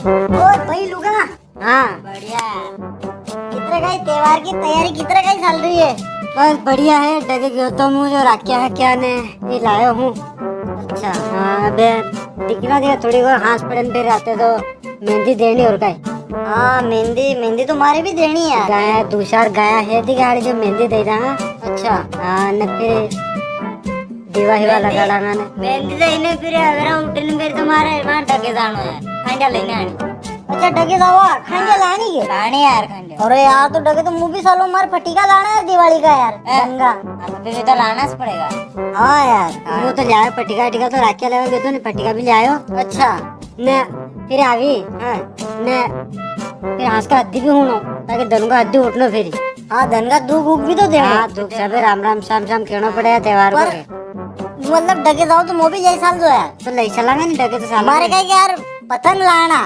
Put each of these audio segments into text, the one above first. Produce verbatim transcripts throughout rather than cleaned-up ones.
और भाई लुगा। हाँ। बढ़िया। कितरे का ही त्योहार की तैयारी कितरे का ही चल रही है? बस बढ़िया है, डगे गयो तो मूं जो राख्या है क्या ने, ये लायो हूँ। अच्छा। हाँ, अबे दिखना दिया थोड़ी और हाथ पड़न पे रहते तो मेहंदी देनी और काई। हाँ, मेहंदी, मेहंदी तो मारे भी देनी है। गाया, दो चार गाया है दिगाड़ी जो मेहंदी दे रहा। अच्छा। हाँ, न फिर दीवा हिवा मेहंदी, लगा लांगा ने। मेहंदी तो इन्हें फिर अगर उठने फिर तुम्हारे वहाँ डगे जानो है, खांडा लेने आनी। अच्छा, डगे जावा, खांडा हाँ। लानी है? लाने यार खांडा। अरे यार, तो डगे तो मूं भी सालो मार फटीका लाना है दिवाली का यार, हैं? गंगा। अब फिर तो लाना से पड़ेगा। हाँ यार। हाँ। वो तो ले आयो फटीका, फटीका तो राख्या लेवा गयो तो ने, फटीका भी ले आयो। अच्छा। ने फिर आवी। हाँ। ने फिर हांस का हद्दी भी हुणो, ताकि धन का हद्दी उठनो फिर। हाँ, धन का दुख उख भी तो देणो। हाँ, दुख सबे राम राम शाम शाम कहणो पड़े है त्योहार पर को। मतलब डगे जाओ तो मूं भी यही साल जो है। तो ले चलांगा नी डगे तो साल मारे में। कहे कि यार पतंग लाना।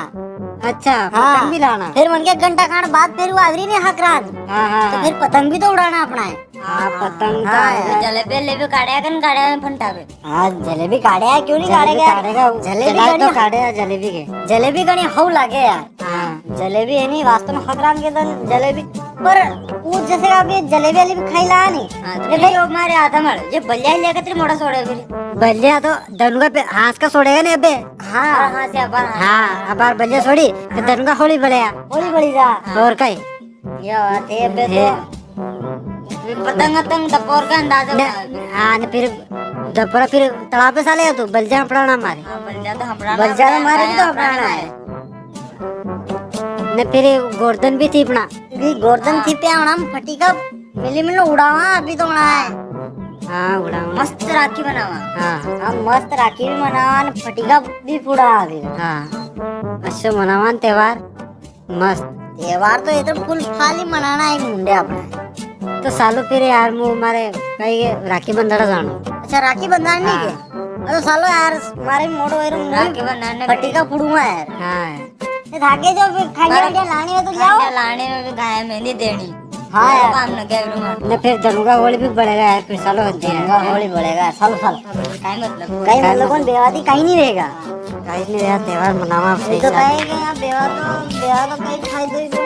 अच्छा, हाँ। पतंग भी लाना। फिर मन के घंटा खान बाद फिर वो आदरी ने हकरान। हाँ, हाँ, तो हाँ। फिर पतंग भी तो उड़ाना अपना है। हाँ, पतंग हाँ, तो यार। जलेबी, जलेबी काढ़े कन काढ़े में फंटा पे। हाँ, जलेबी काढ़े है, क्यों नहीं जलेबी काढ़ेगा? काढ़ेगा, जलेबी चढ़ाई तो घणी काढ़े है जलेबी के। जलेबी घणी हऊ लागे यार। हाँ। जलेबी है नी, वास्तव में हकरान के दन जलेबी, पर वो जैसे कि आप ये जलेबी वाली भी खाई ला नी। हाँ, तो ये फिर भाई वो मारे आधा मर, ये बलिया ही लेकर तेरे मोड़ा सोड़े फिर। बलिया तो धनुका पे हांस का सोड़ेगा नी अबे। हाँ। हाँ, हाँ, से अबार, हाँ। हाँ, अबार बलिया सोड़ी, तो हाँ। धनुका होली बलिया। होली बली जा। हाँ। और काई? या बात है, अबे तो ये पतंग तंग दपोर का अंदाजा ने, उड़ावे। हाँ, ने फिर दपोरा फिर तालाब पे साले तू, बलजा हपड़ाना मारे। हाँ, बलजा तो हपड़ाना बलजा तो हपड़ाना मारे भी तो है, हपड़ाना हपड़ाना है। है। ने फिर गोरधन भी थी अपना। भी गोरधन हाँ। थी पे आवना में फटीका मिली मिली उड़ावा, अभी तो उड़ा है। हाँ, उड़ावा। मस्त राखी बनावा। हाँ। हाँ, मस्त राखी भी बनावा ने फटीका भी फुड़ा अभी। हाँ। अच्छा मनावा ने त्योहार। मस्त। त्योहार तो इधर फुल फाली मनाना है मुंडे अपने। तो सालो फिर यार, मूं मारे कई के राखी बंधाड़ा जानो। अच्छा, राखी बंधाने हाँ। के? अरे सालो यार, मारे मोड़ो एरो मूं राखी बंधाने फटीका फुड़ूंगा यार। हाँ। ये धागे जो भी खांडे मारे वांडे लाने हो तो ले आओ। खांडे लाने में भी गाय मेहंदी देनी। हाँ यार। काम न गया रूम। ने फिर धनुका होली भी बढ़ेगा यार, फिर सालो होती है। धनुका होली बढ़ेगा, सालो सालो। कई मतलब? कई मतलब कौन बेवादी कई नी रहेगा। कई नी रहेगा, त्योहार मनावा ये तो सही। कहेंगे यार, बेवा तो, बेवा तो कई खाई दो।